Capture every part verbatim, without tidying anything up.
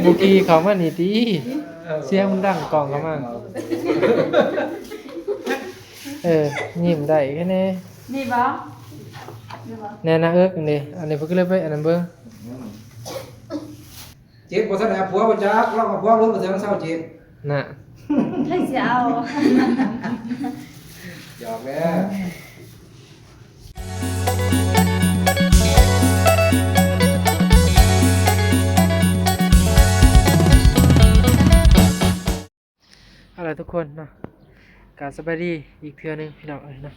บุกี้เขามานี่ติ เสียงมันดังกล้องเข้ามา เออ ยิ้มได้แค่นี้ นี่บ่ นี่บ่ แน่นะเอิกนี่ อันนี้เพิ่นก็เลยไปอันนั้นเบิ่ง เจ็บบ่ทันได้ผัวบ่จัก ลองเอาผัวลงมาเสียงเศร้าเจ็บ น่ะ ใครสิเอา หยอกแหละ เอาล่ะทุกคนเนาะ ก็สบายดีอีกเทื่อหนึ่งพี่น้องเอ้ยเนาะ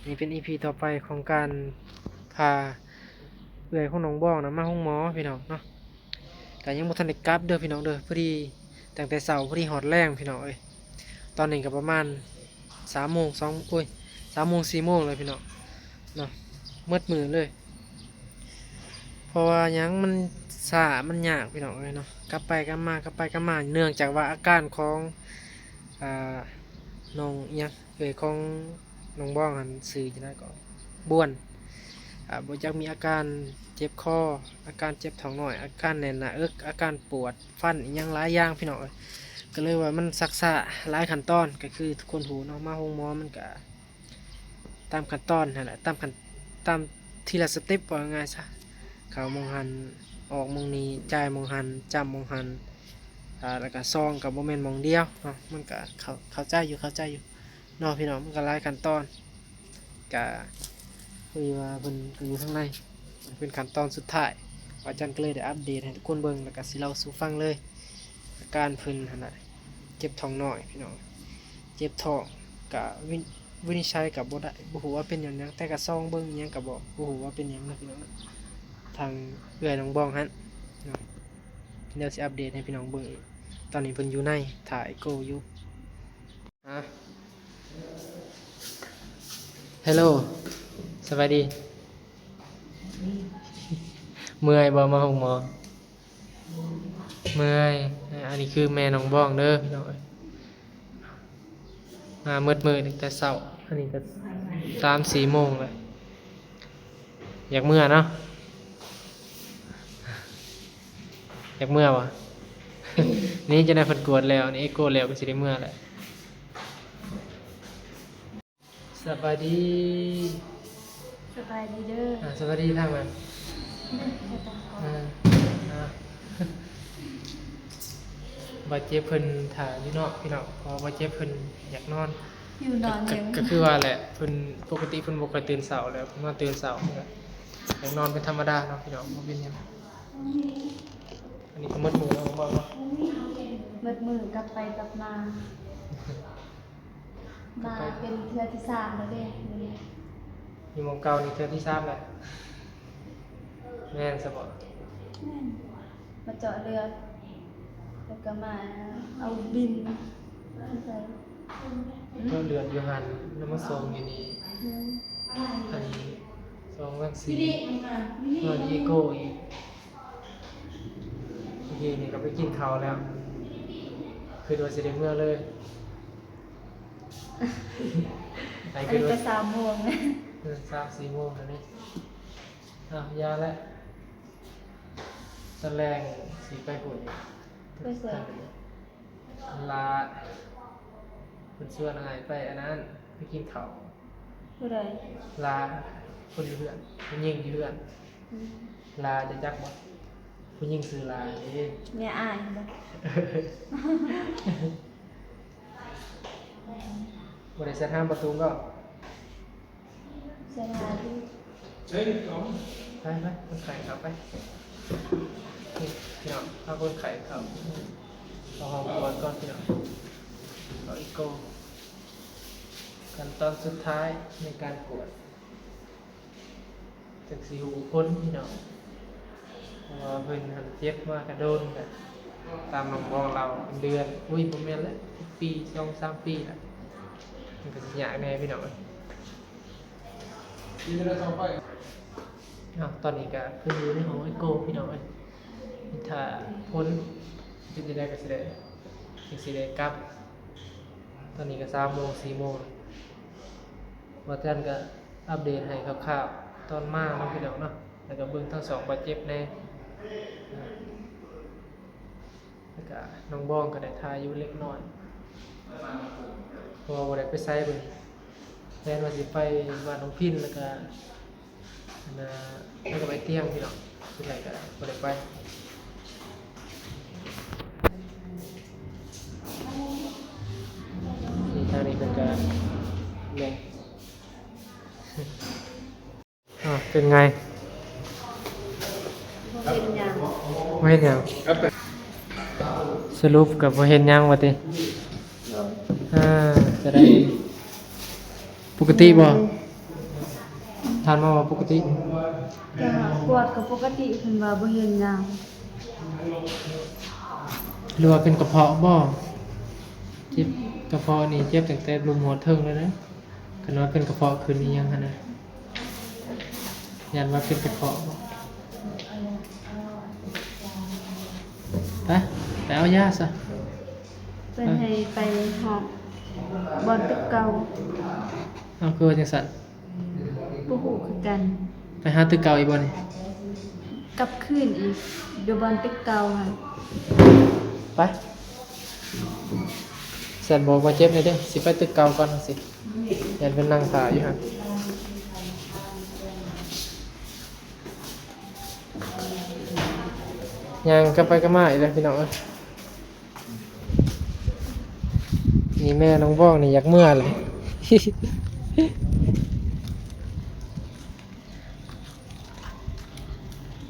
นี่เป็นอีพีต่อไปของการพาเอื้อยของน้องบองนะมาโรงหมอพี่น้องเนาะ ก็ยังบ่ทันได้กลับเด้อพี่น้องเด้อ พอดีตั้งแต่เช้าพอดีฮอดแลงพี่น้องเอ้ย ตอนนี้ก็ประมาณสามโมง สอง โอ้ย สามโมง สี่โมงเลยพี่น้องเนาะ หมดมื้อเลย เพราะว่าหยังมันช้า มันยากพี่น้องเอ้ยเนาะ กลับไปกลับมา กลับไปกลับมา เนื่องจากว่าอาการของ อ่า น้องอิหยัง เอ้ย ของน้องบองหั่น ชื่อจั่งใด๋ก็ บ้วน อ่า บ่จักมีอาการเจ็บคอ อาการเจ็บท้องน้อย อาการแน่นหน้าอก อาการปวดฟันอิหยังหลายอย่างพี่น้องเอ้ย ก็เลยว่ามันซักซ้าหลายขั้นตอน ก็คือทุกคนฮู้เนาะ มาโรงหมอมันก็ตามขั้นตอนหั่นแหละ ตามขั้น ตามทีละสเต็ป ว่าง่ายซะ เข้าหม่องหั่น ออกหม่องนี้ จ่ายหม่องหั่น จ้ำหม่องหั่น อ่า แล้วก็ซองก็บ่แม่นหม่องเดียวเนาะ มันก็เข้า เข้าใจอยู่ เข้าใจอยู่เนาะพี่น้อง มันก็หลายขั้นตอน ก็คือว่าเพิ่นก็อยู่ข้างใน มันเป็นขั้นตอนสุดท้าย อาจารย์ก็เลยได้อัปเดตให้ทุกคนเบิ่ง แล้วก็สิเล่าสู่ฟังเลย อาการเพิ่นหั่นน่ะ เจ็บท้องน้อยพี่น้อง เจ็บท้อง ก็วิ วินิจฉัยก็บ่ได้ บ่ฮู้ว่าเป็นหยังหยัง แต่ก็ซองเบิ่งอิหยังก็บ่ บ่ฮู้ว่าเป็นหยังนะพี่น้อง ทางเอื้อยน้องบองหั่นเนาะ เดี๋ยวสิอัปเดตให้พี่น้องเบิ่งอีก ตอนนี้เพิ่นอยู่ใน ถ่าเอโกอยู่ อ่ะ ฮัลโหล สบายดี เมื่อยบ่มาโรงหมอ เมื่อย อ่ะ อันนี้คือแม่น้องบองเด้อพี่น้องเอ้ย มามืดๆ ตั้งแต่เช้า อันนี้ก็สามสี่โมงแล้ว อยากเมือเนาะ อยากเมือวะ นี่จะได้เพิ่นกวดแล้ว นี่เอโกแล้วก็สิได้เมือแหละ สบายดี สบายดีเด้อ อ่า สบายดีทางนั้น อ่า อ่า บาดเจ็บเพิ่นถ่าอยู่เนาะพี่น้อง เพราะว่าบาดเจ็บเพิ่นอยากนอน อยู่นอน ก็ ยัง ก็คือว่าแหละ เพิ่นปกติเพิ่นบ่ค่อยตื่นเช้าแล้ว เพิ่นมาตื่นเช้า อยากนอนเป็นธรรมดาเนาะพี่น้อง บ่เป็นหยัง อันนี้ก็หมดมื้อแล้วบ่ หมดมื้อกลับไปกลับมา มาเป็นเทื่อที่สามแล้วเด้มื้อนี้ อยู่หม่องเก่านี่เทื่อที่สามแล้ว แม่นซะบ่ แม่น มาเจาะเลือด แล้วก็มาเอาบิน เจาะเลือดอยู่หั่น แล้วมาส่งอยู่นี่ อืม อันนี้สอง สาม สี่ นอนอีโก้อีก เมื่อกี้นี่ก็ไปกินข้าวแล้ว คือว่าสิได้เมือเลย ไป อัน คือ นี้ ว่า ก็สามโมงนะ เออ สามสี่โมงแล้วนี่ อ้าว ยาแล้ว ตอนแลงสิไปพุ้น ไปไส ลา เพิ่นชวนอ้ายไปอันนั้น ไปกินข้าว ผู้ใด ลา คนอยู่เฮือน ผู้หญิงอยู่เฮือน อืม ลา จะจักบ่ ผู้หญิงชื่อลาเด้ แม่อ้ายบ่ บ่ได้เสียดห้ามประตูก็ เสียดายอยู่ ไป ไป คนไข้เข้าไป นี่ พี่น้อง พาคนไข้เข้า เข้าห้องตรวจก่อนพี่น้อง เอาอีโก้ ขั้นตอนสุดท้ายในการกวด จักสิฮู้ผลพี่น้อง เพราะว่าเพิ่นหั้นเจ็บมากะโดนกะ ตามน้องบอกเล่าเป็นเดือน อุ้ย บ่แม่นแล้ว เป็นปี สองสามปีแล้ว มันก็สิยากแน่พี่น้อง เอ้า ตอนนี้ก็คืออยู่ในห้องเอโกพี่น้องเอ้ย ถ้าพ้นเป็นจั่งใดก็สิได้ จั่งสิได้กลับ ตอนนี้ก็สามโมง สี่โมง ว่าท่านก็อัปเดตให้คร่าว ตอนมาเนาะพี่น้องเนาะ แล้วก็เบิ่งทั้งสองบาดเจ็บแน่ แล้วก็น้องบองก็ได้ถ่ายอยู่เล็กน้อย เพราะว่าบ่ได้ไปไสมื้อนี้ แพลนว่าสิไปบ้านน้องพิณ แล้วก็ อันน่ะ แล้วก็ไปเตียงพี่น้อง สุดท้ายก็บ่ได้ไป นี่ทางนี้เพิ่นก็แม่น อ่ะ เป็นไง บ่เห็นหยัง บ่เห็นหยัง สรุปก็บ่เห็นหยังว่าติ โดย อ่า จะได้ ปกติบ่ ท่านหมอว่าปกติ ก็กวดก็ปกติ เพิ่นว่าบ่เห็นหยัง หรือว่าเป็นกระเพาะบ่ เจ็บกระเพาะนี่เจ็บตั้งแต่ลุ่มหัวเทิ่งเลยนะ คันว่าเป็นกระเพาะขึ้นอีหยังหั่นนะ ย่านว่าเป็นกระเพาะบ่ ไป ไปเอายาซะ เพิ่นให้ไปห้องบ่อนตึกเก่า เอา คือว่าจังซั่น บ่ฮู้คือกัน ไปหาตึกเก่าอีกบ่นี่ กลับคืนอีก อยู่บ่อนตึกเก่าหั่น ไป สันบอกว่าเจ็บเลยเด้ สิไปตึกเก่าก่อนสิ ย่านเพิ่นนั่งถ่าอยู่หั่น ย่างกลับไปกลับมาอีกแล้วพี่น้องเอ้ย นี่แม่น้องบ้องนี่อยากเมือเลย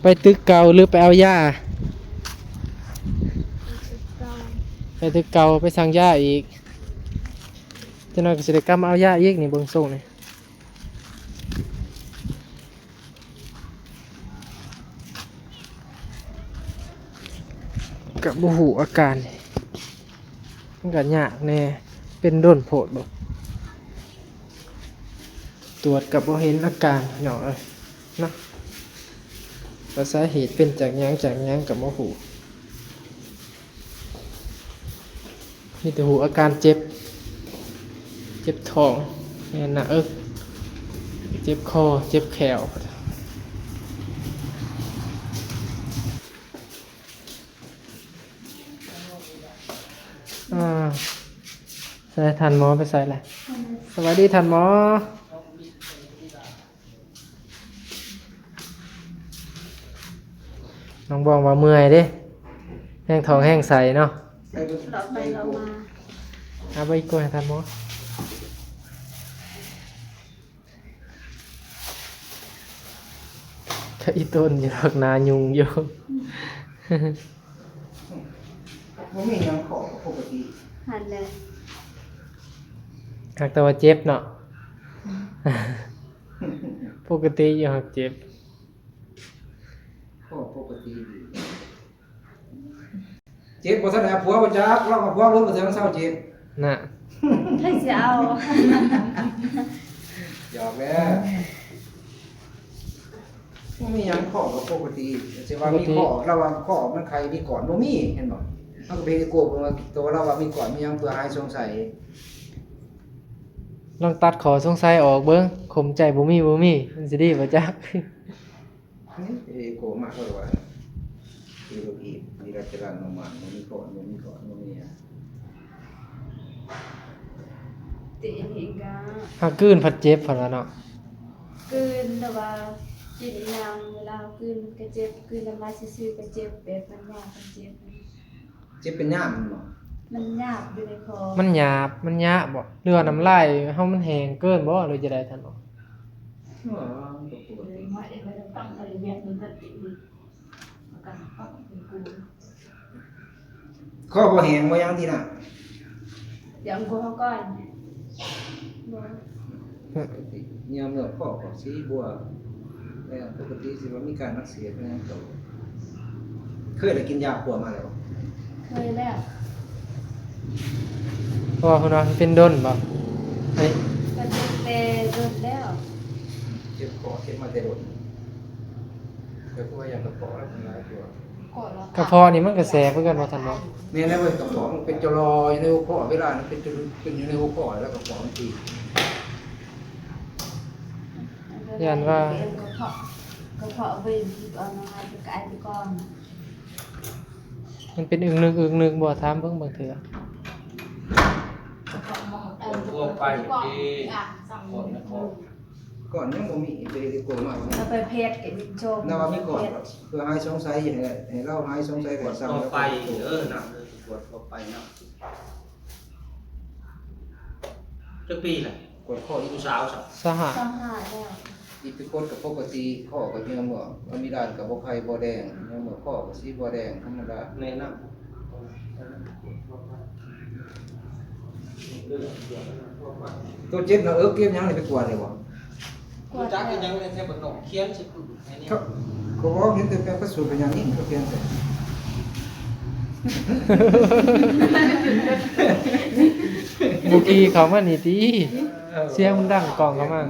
ไปตึกเก่าหรือไปเอายา ไปตึกเก่า ไปสั่งยาอีก จักหน่อยก็สิได้กลับมาเอายาอีกนี่ เบิ่งทรงนี่ ก็บ่ฮู้อาการ มันก็ยากแน่ เป็นโดนโพดบ่ ตรวจก็บ่เห็นอาการพี่น้องเอ้ย เนาะ ว่าสาเหตุเป็นจากหยัง จากหยังก็บ่ฮู้ มีแต่ฮู้อาการเจ็บ เจ็บท้อง แน่นหน้าอก เจ็บคอ เจ็บแข้ว อ่า ใส่ท่านหมอไปใส่แหละ สวัสดีท่านหมอ น้องบองว่าเมื่อยเด้ แฮงท้องแฮงไส้เนาะ เลาะไปเลาะมา เอาไปอีกกล้วยให้ท่านหมอ ก็อีต้นอยู่ดอกนายุงอยู่ บ่มีหยังขอปกติ หั่นแหละ หากแต่ว่าเจ็บเนาะ ปกติอยู่หากเจ็บ ขอปกติดี เจ็บบ่ทันได้ผัวบ่จัก ลองเอาผัวลงบ่ทันเศร้าเจ็บ น่ะ ใครสิเอา หยอกแล้ว บ่มีหยัง ข้อก็ปกติ สิว่ามีข้อ ปกติ ลาวว่าข้อมันไข้มีก้อน บ่มี เห็นบ่ มันก็เป็นอีโก้ เพิ่นว่าตัวลาวว่ามีก้อน มีหยัง เพื่อหายสงสัย ลองตัดข้อสงสัยออกเบิ่ง ข่มใจบ่มี บ่มี มันสิดีบ่จัก นี่เอโก้มากกว่า คือบ่ผิด มีรัจจรันมา บ่มีก้อน บ่มีก้อน บ่มีหยัง แต่อันนี้ก็ หากกลืนผัดเจ็บผัดว่าเนาะ กลืนแต่ว่ากินอีหยังเวลากลืนมันก็เจ็บ กลืนน้ำลายซื่อๆก็เจ็บ แบบมันยากมันเจ็บ เจ็บเป็นย่ามมันบ่ มันหยาบอยู่ในคอ มันหยาบ มันหยาบบ่ หรือว่าน้ำลายเฮามันแห้งเกินบ่ หรือจะได้ท่านบ่ อ๋อ ปกติ ข้อบ่แห้งบ่หยังติน่ะ เดี๋ยวกูเขาก่อน บ่ ปกติยามเลือดข้อก็สีบวม แล้วปกติสิว่ามีการอักเสบอิหยังก็ เคยได้กินยาปวดมาแล้วบ่ เคยแล้ว เพราะว่าเพิ่นว่ามันเป็นโดนบ่ เอ้ย ก็เจ็บแต่โดนแล้ว เจ็บคอ เจ็บมาแต่โดน แต่ก็ว่าอย่างกระเพาะแล้วมันหลายตัว กระเพาะนี่มันก็แสบคือกันว่าท่านหมอ แม่นแล้วเว้ย กระเพาะมันเป็นจลออยู่ในหัวข้อ เวลามันเป็นจุด เป็นอยู่ในหัวข้อ แล้วกระเพาะมันตีบ ย่านว่า เพราะ ก็เพราะเว้ย เอาน้องไอไปไกลไปก่อน มันเป็นอึกนึกอึกนึกบ่ ถามเบิ่งบางเทื่อ ก็เพราะมอง ทั่วไปที่ก่อนนะก่อน ก่อนยังบ่มีไปเฮ็ดโกมา เราไปเพจกับมินโจม นว่ามีก่อนเพื่อหายสงสัยให้ให้เราหายสงสัยก่อนซ้ำ ทั่วไปเออนะกวดทั่วไปเนาะจักปีแหละ กวดข้ออีก ผู้สาวสัก สหะ สหาแล้ว อีกไปกดกับปกติข้อก็ยังบ่ก็มีด้านกับบ่ไข่บ่แดงยังบ่ข้อก็สีบ่แดงธรรมดา แนะนำ ตัวเจ็บหน้าอกเจ็บหยังนี่ไปกวดเลยบ่ กวด จักยังเลยแค่บนนอกเขียนสิคุณให้นี่ เขาเขาบอกเห็นแต่แปลกระสุนเป็นอย่างนี้เขาเขียนแต่ บุกีเขามานี่ติเสียงมันดังกล่องเขามา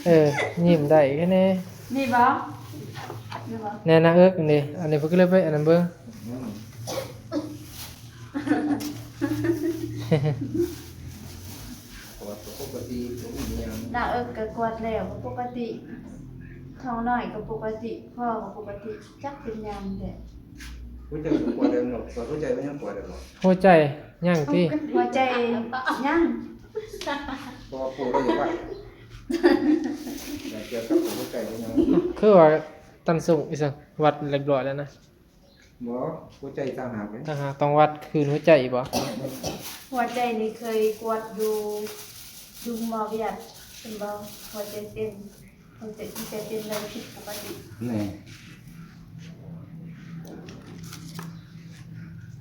เออยิ้มได้แค่นี้ นี่บ่นี่บ่ แน่นางเอิกนี่ อันนี้เพิ่นก็เลยไปอันนั้นเบิ่ง ปกติผมมีอย่าง หน้าเอิกก็กวดแล้วก็ปกติ ท้องน้อยก็ปกติ พ่อก็ปกติ จักเป็นหยังแหละ หัวใจปวดเลยหรอกหัวใจไม่ยังปวดเลยหรอก หัวใจยังติ หัวใจยัง เพราะว่าปวดเราอยู่บ้านเกี่ยวกับหัวใจเป็นยัง คือว่าตันสูงอีสังวัดเรียบร้อยแล้วนะ บ่หัวใจต่างหากเลย ถ้าหากต้องวัดคืนหัวใจอีกบ่ หัวใจนี่เคยกวดอยู่อยู่หมอเวียดเป็นบ่หัวใจเต้นหัวใจที่ใจเต้นเลยผิดปกติ นี่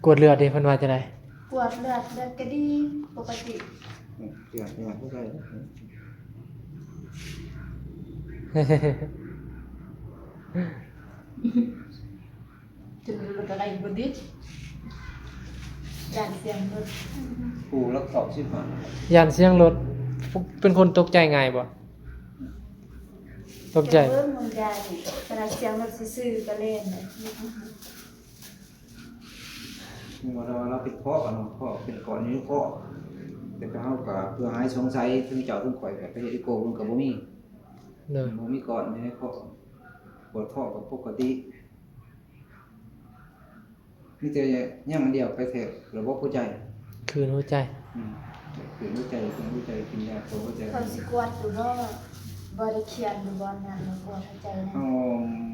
กวดเลือดดิเพิ่นว่าจังได๋ กวดเลือดเลือดก็ดีปกติ เกี่ยวกับหัวใจ ถึงรถอะไรบ่ดีย่านเสียงรถ กูรักสอบสิบห้า ย่านเสียงรถเป็นคนตกใจง่ายบ่ ตกใจ เบิ่งมันย่านขนาดเสียงรถซื่อๆก็เล่นนะ ว่าเราเราเป็นเคราะห์เนาะเคราะห์เป็นก้อนนี้เคราะห์แต่ก็เฮาก็เพื่อหายสงสัยถึงเจ้าถึงข่อยก็ไปเฮ็ดอีโก้มันก็บ่มี เด้อ บ่มีก้อนนี่เคราะห์ปวดเคราะห์ก็ปกติมีแต่อย่างเดียวไปแทกระบบหัวใจ คืนหัวใจ อืมคืนหัวใจคืนหัวใจกินยาตัวหัวใจ เขาสิกวดอยู่บ่บ่ได้เขียนอยู่บ่นะมากวดหัวใจนะ เฮา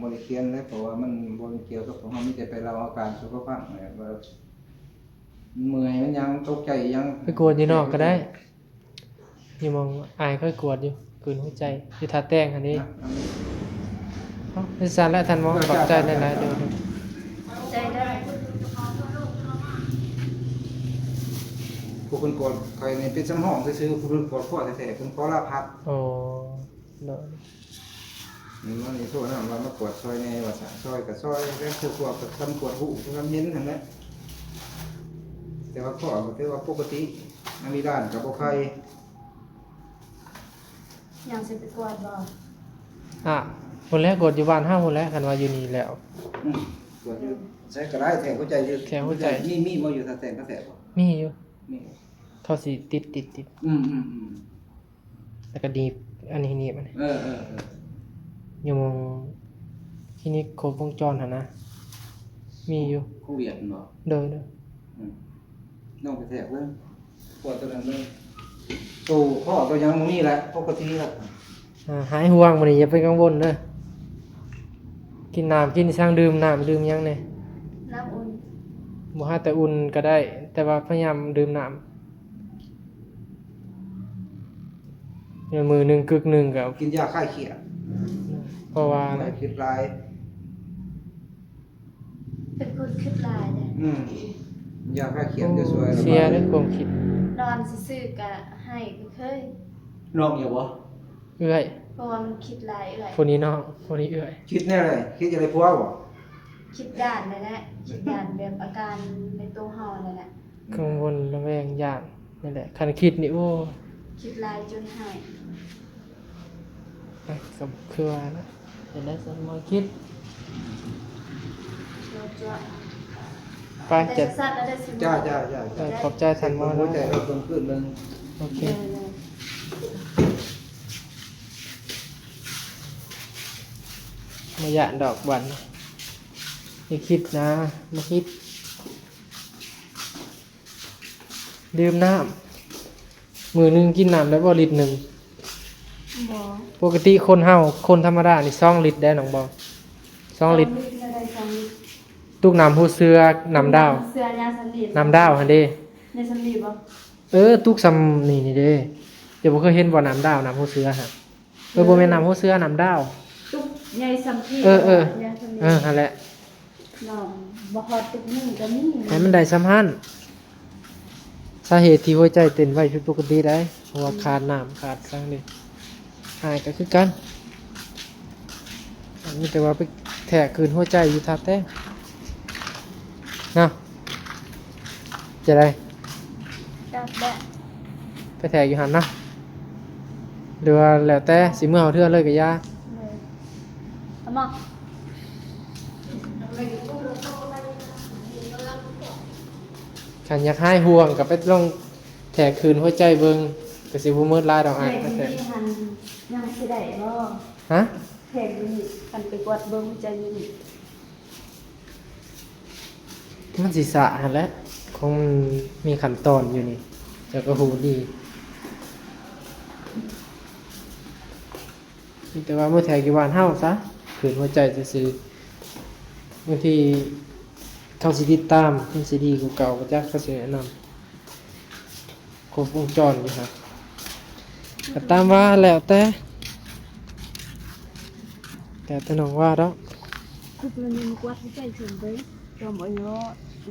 บ่ได้เขียนแล้วเพราะว่ามันบ่ได้เกี่ยวกับของเฮามีแต่ไปเล่าอาการสุขภาพนั่นแหละว่าเมื่อยมันหยังตกใจหยัง ไปกวดอยู่นอกก็ได้ อยู่หม่องอ้ายเคยกวดอยู่คืนหัวใจอยู่ท่าแต้งหั่นเด้ นะ เอ้าซั่นแหละท่านหมอขอบใจหลายๆเด้อ ใจได้ ผู้คนกวดข่อยนี่เป็นสำห้องซื่อๆผู้คนกวดข้อแท้ๆเพิ่นขอลาพัก อ๋อเนาะ มันนี่โทษนะว่ามากวดซอยแหน่ว่าซั่นซอยก็ซอยแล้วผู้กวดก็ทำกวดหูทำเห็นหั่นแหละแต่ว่าข้อก็ถือว่าปกติมันมีด้านก็บ่ไข้ ยังสิไปกวดบ่ อ่ะพุ่นแหละกวดอยู่บ้านเฮาพุ่นแหละคันว่าอยู่นี่แล้ว อืมกวดอยู่ใช้ก็ได้แทงหัวใจอยู่ แทงหัวใจ มีมีบ่อยู่ถ้าแทงก็แทงบ่ มีอยู่ มี เขาสิติดติดติด อืมอืมอืม แล้วก็ดีบอันนี้นี่มัน เออเออเออ อยู่หม่องคลินิกครบวงจรหั่นนะ มีอยู่ ของเวียดบ่ โดยโดย อืมน้องไปแทกเบิ่งปวดตัวนั้นเบิ่งโตข้อตัวหยังบ่มีแล้วปกติแล้ว อ่าหายห่วงมื้อนี้อย่าไปกังวลเด้อ กินน้ำกินช่างดื่มน้ำดื่มหยังแหน่ น้ำอุ่น บ่หาแต่อุ่นก็ได้ แต่ว่าพยายามดื่มน้ำมื้อหนึ่งกึกหนึ่งก็ กินยาคลายเครียด เพราะว่า บ่ให้คิดหลาย เป็นคนคิดหลายเลย อืมยาคลายเครียดจะช่วย เสียในความคิด นอนซื่อๆก็ให้ก็เคย น้องอยู่บ่ เอื้อย เพราะว่ามันคิดหลายเอื้อย ผู้นี้น้องผู้นี้เอื้อย คิดแนวใดคิดจะได้ผัวบ่ คิดย่านนั่นแหละคิดย่านแบบอาการในตัวเฮานั่นแหละ กังวลระแวงย่านนั่นแหละคันคิดนี่โอ้ คิดหลายจนหาย ไปกับคือว่านะเห็นได้สมมติคิด ตัวจ้ว ไป แต่ จัด สั้นแล้วได้สิ จ้าจ้าจ้า เออขอบใจท่านหมอ หัวใจ นะ เราเพิ่มขึ้นเบิ่ง โอเค เออ บ่ย้านดอกบัดนี้ อย่าคิดนะ บ่คิด ดื่มน้ำ มื้อหนึ่งกินน้ำได้บ่ลิตรหนึ่ง บ่ ปกติคนเฮา คนธรรมดานี่ สองลิตรได้น้องบอง สองลิตร สองลิตรได้สองลิตร ตุกน้ำหูเสือ น้ำดาว เสือยาสำลี น้ำดาวหั่นเด้ ยาสำลีบ่ เออ ตุกส่ำนี่นี่เด้ เจ้าบ่เคยเห็นบ่ น้ำดาว น้ำหูเสือหั่น เออ บ่แม่นน้ำหูเสือ น้ำดาว ตุกใหญ่ส่ำพี เออ เออ ยาสำลี เออ หั่นแหละ น้องบ่ฮอดตุกหนึ่งก็มี ให้มันได้ส่ำหั่น สาเหตุที่หัวใจเต้นไวผิดปกติได้ เพราะว่าขาดน้ำขาดซังเด้ อ้ายก็คือกัน อันนี้แต่ว่าไปแทรกคลื่นหัวใจอยู่ท่าแต้ง เนาะ จะได้ จักแหละ ไปแทรกอยู่หั่นเนาะ หรือว่าแล้วแต่สิเมือเอาเทื่อเลยก็อย่า เลย เอามา คันอยากหายห่วงก็ไปลองแทรกคลื่นหัวใจเบิ่ง ก็สิบ่หมดหลายดอกอ้าย แทรกอยู่นี่หั่นยังสิได้บ่ ฮะ แทรกอยู่นี่ คันไปกวดเบิ่งหัวใจอยู่นี่ มันสิสะหั่นแหละ คงมีขั้นตอนอยู่นี่ เจ้าก็ฮู้ดี มีแต่ว่าเมือแทรกอยู่บ้านเฮาซะ คลื่นหัวใจซื่อๆ บางทีเขาสิติดตาม มันสิดีกว่าเก่า บ่จักเขาสิแนะนำ ครบวงจรอยู่ครับ ก็ตามว่าแล้วแต่ แล้วแต่น้องว่าดอก คือมันยังกวดหัวใจเสริมไป จอมอายุ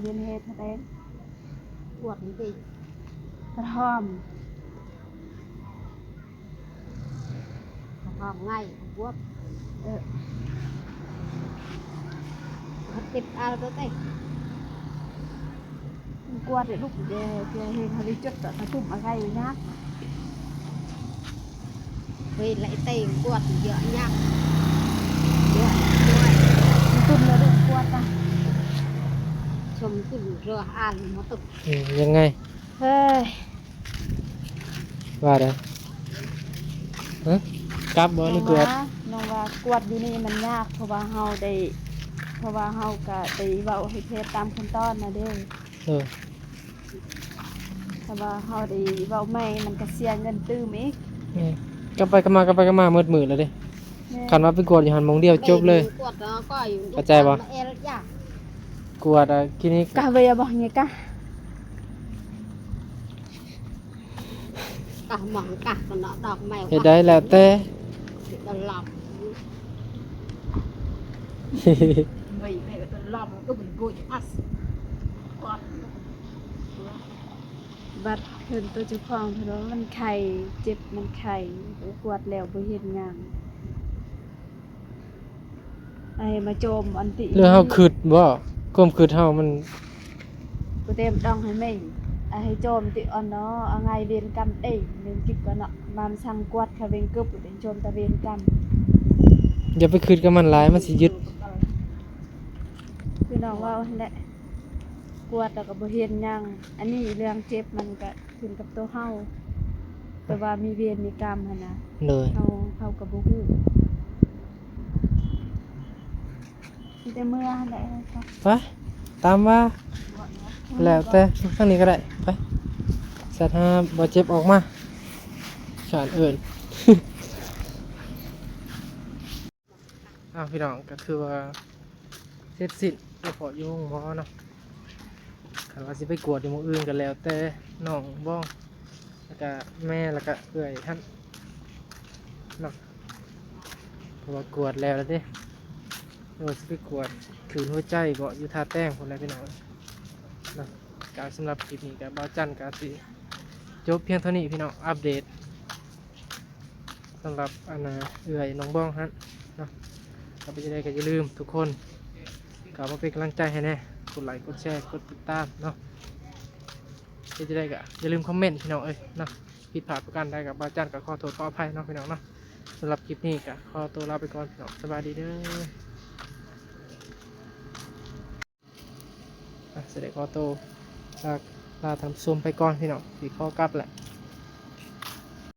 เรียนเฮ็ดแสดง กวดนี่ติ กระท่อม กระท่อมไง กวด เออ กวดติดเอาตัวเต้ กวดเลยลูก เดี๋ยว เดี๋ยวเห็นเขาได้จดต่อตะตุ่มอะไรนะ เฮ้ย ไล่เต้กวดเยอะยาก เยอะ เยอะ ตุ่มแล้วเดินกวดนะ ชมตุ่มเรืออ่านมาตุ่ม อืม ยังไง เฮ้ย ว่าเด้อ ฮะ กลับบ่ น้อง หรือกวด ว่า น้องว่ากวดอยู่นี่มันยาก เพราะว่าเฮาได้ เพราะว่าเฮาก็ได้เว้าให้แพทย์ตามขั้นตอนนะเด้ เออ ถ้าว่าเฮาได้เว้าใหม่ มันก็เสียเงินตื่มอีก อืม กลับไปกลับมากลับไปกลับมาหมดมื้อแล้วเด้ แม่น คันว่าไปกวดอยู่หั่นหม่องเดียวจบเลย กวดแล้วก็อยู่ เข้าใจบ่ มาเอลจ้ะ กวดอ่ะ คลินิก กะเวียบ่ ไงกะ กะหม่องกะ ก็เนาะ ดอกไม้ เฮ็ดได้แล้วแต่ ตลอด ไม่ ไม่ ตลอด ก็เป็นโกยอัส กวด บัดเพิ่นตัวเจ้าของเพิ่นว่ามันไข้ เจ็บมันไข้ กวดแล้วบ่เห็นหยัง ไอ้มาโจมอันติ เรื่องเฮาคิดบ่ ความคิดเฮามัน กูเต็มต้องให้แม่ง ไอ้ให้โจมติอ่อนเนาะ เอาไงเวรกรรมเด้ เรื่องคิดก่อนเนาะ มามสั่งกวดเขาเวงกึบ เป็นโจมตะเวรกรรม อย่าไปคิดกับมันหลาย มันสิยึด คือน้องเว้าหั่นแหละ กวดแล้วก็บ่เห็นหยัง อันนี้เรื่องเจ็บมันก็ขึ้นกับตัวเฮา แต่ว่ามีเวรมีกรรมหั่นนะ โดย เฮา เฮาก็บ่ฮู้ มีแต่เมือหั่นแหละ ไป ตามว่า แล้วแต่ ทางนี้ก็ได้ ไป สัตว์หาบ่เจ็บออกมา สารเอิ้น อ้าว พี่น้อง ก็คือว่าเสร็จสิ้นเฉพาะอยู่โรงหมอเนาะ คันว่าสิไปกวดอยู่หม่องอื่นก็แล้วแต่น้องบอง แล้วก็แม่ แล้วก็เอื้อยหั่นเนาะ เพราะว่ากวดแล้วแล้วเด้ หรือว่าสิไปกวดคลื่นหัวใจบ่ อยู่ท่าแต้งพู้นแหละพี่น้องเนาะ ก็สำหรับคลิปนี้ก็บ่าวจันก็สิจบเพียงเท่านี้พี่น้อง อัปเดต สำหรับอันน่ะเอื้อยน้องบองหั่นเนาะ ก็เป็นจั่งใดก็อย่าลืมทุกคน เข้ามาเป็นกำลังใจให้แหน่ กดไลค์ กดแชร์ กดติดตามเนาะ เป็นจั่งใดก็อย่าลืมคอมเมนต์พี่น้องเอ้ยเนาะ ผิดพลาดประการใดก็บ่าวจันก็ขอโทษขออภัยเนาะพี่น้องเนาะ สำหรับคลิปนี้ก็ขอตัวลาไปก่อนพี่น้อง สบายดีเด้อ อ่ะ สิได้ขอตัวลา ลาท่านผู้ชมไปก่อนพี่น้อง สิขอกลับแหละ